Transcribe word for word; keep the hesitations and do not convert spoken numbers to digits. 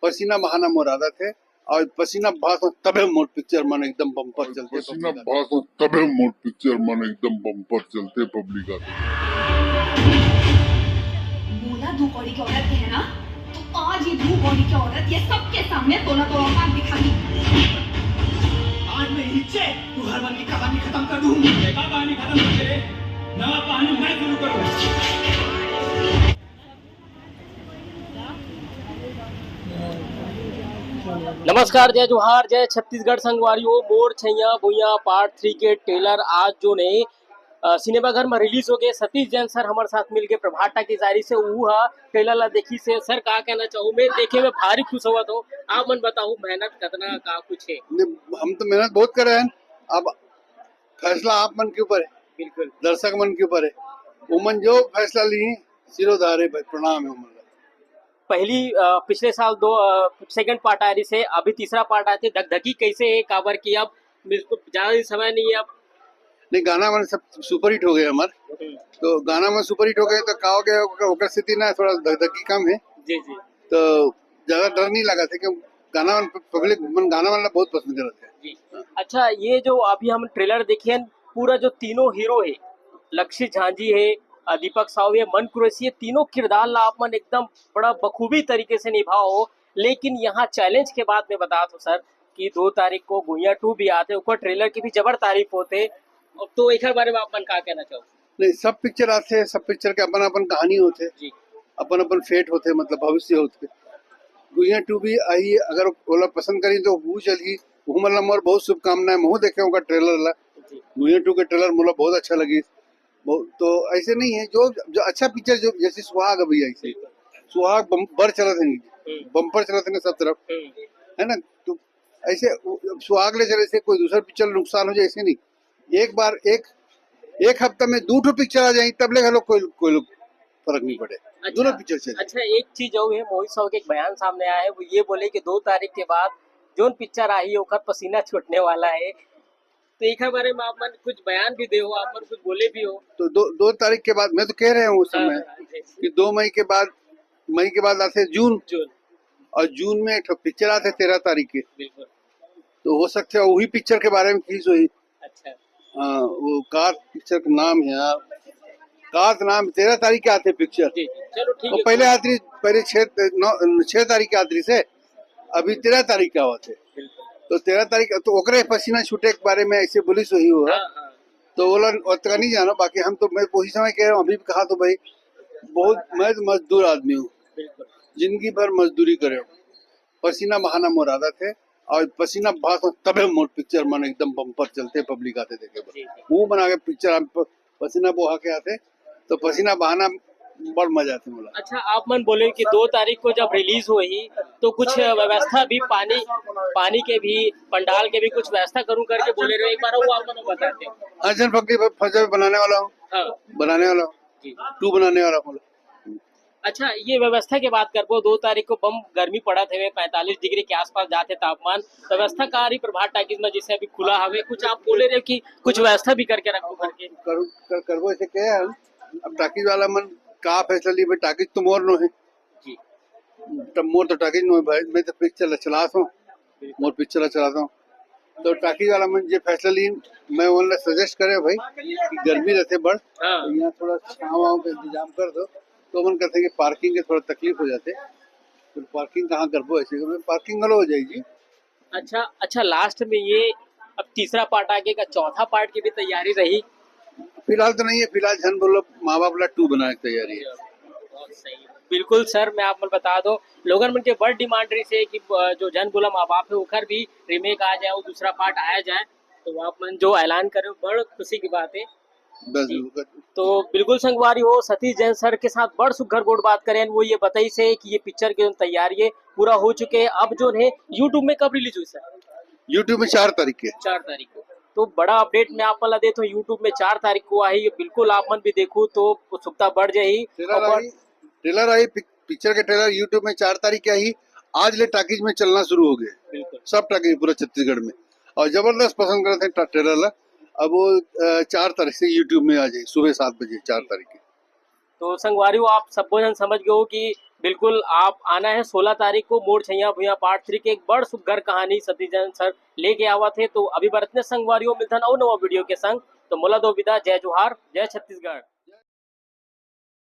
पसीना बहाना मोर आदत हे, अउ पसीना बहात हों तभे मोर पिक्चर मन एकदम बम्पर चलथे, पसीना बहात हों तभे मोर पिक्चर मन एकदम बम्पर चलथे, पब्लिक आथे। मोला दू कौड़ी के औरत कहे ना, तो आज ये दू कौड़ी के औरत ये सबके सामने तोला तो औकात दिखाही। आज मैं इच्चे तुंहर मन की कहानी खतम कर दूं। एका कहानी खतम करके नवा कहानी मैं शुरू करूं। नमस्कार, जय जोहार, जय छत्तीसगढ़ संगवारी हो। मोर छैया भुइयां पार्ट थ्री के ट्रेलर आज जोन हे, अ, सिनेमाघर में रिलीज हो गए। सतीश जैन सर हमर साथ मिलके प्रभात टाकीज आए रहिसे, ऊ ह ट्रेलर ला देखिसे। सर, का कहना चाहू? मैं देखे में भारी खुश होवत हों। आप मन बताओ, मेहनत कतना का कुछ हे? नहीं, हम तो मेहनत बहुत करे हैं। अब फैसला आप मन के ऊपर हे, बिल्कुल। दर्शक मन के ऊपर हे, उमन जो फैसला ली, सिरोधारे भाई, प्रणाम हे उमन ला। पहली, अ, पिछले साल दो, अ, सेकंड पार्ट आए रहिसे, अभी तीसरा पार्ट आए हे, धकधकी कैसे हे? काबर कि अब बिल्कुल ज्यादा ही समय नहीं है अब। नहीं, गाना मन सब सुपर हिट हो गए हमर, हम्म। तो गाना मन सुपर हिट हो गए तो का हो गया, ओकर, ओकर सेती ना थोड़ा धकधकी कम हे। जी, जी। तो ज्यादा डर नहीं लगा था कि गाना मन, पब्लिक मन गाना मन ला बहुत पसंद करत हे। जी। अच्छा, ये जो अभी हम ट्रेलर देखे हैं, पूरा जो तीनों हीरो हे, लक्षित झांझी हे, अ, दीपक साहू हे, मन कुरैशी हे, तीनों किरदार ला आप मन एकदम बड़ा बखूबी तरीके से निभाओ हो। लेकिन यहाँ चैलेंज के बात में बतात हों सर कि दो तारीख को गुइयां टू भी आथे, ओकर ट्रेलर की भी जबर तारीफ होथे। तो एकर बारे में आप मन का कहना चाहो? नहीं, सब पिक्चर आथे, सब पिक्चर के अपन अपन कहानी होथे, जी। अपन अपन फेट होथे, मतलब भविष्य होथे। गुइयां टू भी आही, अगर ओला पसंद करी तो वो चलही। ओहू मन ला मोर बहुत शुभकामनाएं, महू देखे ओकर ट्रेलर ला। जी। गुइयां टू के ट्रेलर मोला बहुत अच्छा लगिस। बहुत, तो ऐसे नहीं है, जो, जो अच्छा पिक्चर, जो जैसे सुहाग अभी आई से, सुहाग बम-, बड़ चलत हे, हम्म। बम्पर चलत हे सब तरफ, हम्म। है ना? तो ऐसे वो, सुहाग ले चले से कोई दूसरा पिक्चर नुकसान हो जाए, ऐसे नहीं। एक बार एक, एक हफ्ता में दू ठो पिक्चर आ जाए, तब ले घलो कोई, कोई लोग फर्क नहीं पड़े। अच्छा, दोनों पिक्चर चले। अच्छा, एक चीज और है, मोहित साहू के एक बयान सामने आया है, वो ये बोले कि दो तारीख के बाद जोन पिक्चर आही, ओकर पसीना छूटने वाला है। तो एकर बारे में आप मन कुछ बयान भी दे हो, आप मन कुछ बोले भी हो। तो दो, दो तारीख के बाद, मैं तो कह रहे हूँ उस समय हाँ, हाँ, जी। कि दो मई के बाद, मई के बाद आथे जून, जून। और जून में एक ठो पिक्चर आथे तेरह तारीख के, बिल्कुल। तो हो सकथे वही पिक्चर के बारे में किहिस होही। अच्छा। हाँ, वो का पिक्चर का नाम है यार, का नाम, तेरह तारीख के आथे पिक्चर। जी, जी। चलो, ठीक वो है। पहले आत रहिस, पहले छह, नौ, छह तारीख के आत रहिस हे, अभी तेरह तारीख के आवत हे। बिल्कुल। तो तेरह तारीख, तो ओकरे पसीना छूटे के बारे में ऐसे बोलिस होही हो। हाँ, हाँ। तो ओला ओतका नहीं जानो, बाकी हम तो, मैं वही समय कह रहा हूँ, अभी भी कहा तो भाई, बहुत, मैं तो मजदूर आदमी हूँ, बिल्कुल। जिंदगी भर मजदूरी करे हूँ, पसीना बहाना मोर आदत हे, और पसीना बहात हों तभे मोर पिक्चर मन एकदम बम्पर चलथे, पब्लिक आथे देखे बर। जी, जी। वो बना के पिक्चर हम प-, पसीना बहा के आथे, तो पसीना बहाना बड़ मजा आथे मोला। अच्छा, आप मन बोले कि दो तारीख को जब रिलीज होही, तो कुछ व्यवस्था भी, पानी, पानी के भी, पंडाल के भी कुछ व्यवस्था करूं करके बोले रहे, एक बार वो आप मन बताते। हाँ, जन फकरी फ-, फजल बनाने वाला हूँ। हाँ। बनाने वाला हूँ। जी। टू बनाने वाला हूँ। अच्छा, ये व्यवस्था के बात करबो, दो तारीख को बम गर्मी पड़त हवे, पैंतालीस डिग्री के आसपास जाथे तापमान। व्यवस्था का रही प्रभात टाकीज में, जैसे अभी खुला हवे, कुछ आप बोले रहे कि कुछ व्यवस्था भी करके रखो करके। कर, कर, करबो ऐसे कहे हम। अब टाकीज वाला मन का फैसला ली भाई, टाकीज तो मोर नो है। जी। तब मोर तो टाकीज नो है भाई, मैं तो पिक्चर ला चलात हों, मोर पिक्चर ला चलात हों। तो टाकीज वाला मन जे फैसला ली, मैं ओमन ला सजेस्ट करे भाई कि गर्मी रहथे बड़, हाँ। तो यहाँ थोड़ा छाँव वाँव के इंतजाम कर दो। तो ओमन कहते कि पार्किंग के थोड़ा तकलीफ हो जाथे, तो पार्किंग कहाँ करबो, ऐसे करबो, पार्किंग घलो हो जाएगी। अच्छा, अच्छा, लास्ट में ये अब तीसरा पार्ट आगे का, चौथा पार्ट की भी तैयारी रही? फिलहाल तो नहीं है, फिलहाल झन बोला माँ बाप ला टू बनाने की तैयारी है। बहुत सही। बिल्कुल सर, मैं आप मन बता दो, लोगन मन के बड़ डिमांड रहिसे कि, अ, जो झन बोला माँ बाप है, ओकर भी रीमेक आ जाए, वो दूसरा पार्ट आया जाए, तो आप मन जो ऐलान करे हो, बड़ खुशी की बात है। बस जी। बिल्कुल। तो बिल्कुल संगवारी हो, सतीश जैन सर के साथ बड़ सुघर गोठ बात करेन, वो ये बताइसे कि ये पिक्चर के जो तैयारी है पूरा हो चुके हैं, अब जो है YouTube में कब रिलीज हुई सर? YouTube में चार तारीख के। चार तारीख को। तो बड़ा अपडेट मैं आप मन ला देत हों, YouTube में चार तारीख को आही, बिल्कुल आप मन भी देखो तो उत्सुकता बढ़ जाही। ट्रेलर और आई, ट्रेलर आई, पिक-, पिक्चर के ट्रेलर YouTube में चार तारीख के आही। आज ले टाकीज में चलना शुरू हो गए। बिल्कुल। सब टाकीज पूरा छत्तीसगढ़ में। और जबरदस्त पसंद करत हे ट्रा-, ट्रेलर ला। अब वो, अ, चार तारीख से YouTube में आ जाए, सुबह सात बजे, चार तारीख के। तो संगवारी हो, आप सब्बो झन समझ गए हो कि बिल्कुल आप आना है सोलह तारीख को मोर छैया भुइयां पार्ट थ्री के एक बड़ सुग्घर कहानी सतीश जैन सर लेके आवत हे। तो अभी बरतने संगवारी हो, मिलथन अउ नवा वीडियो के संग। तो मोला दो विदा, जय जोहार, जय छत्तीसगढ़।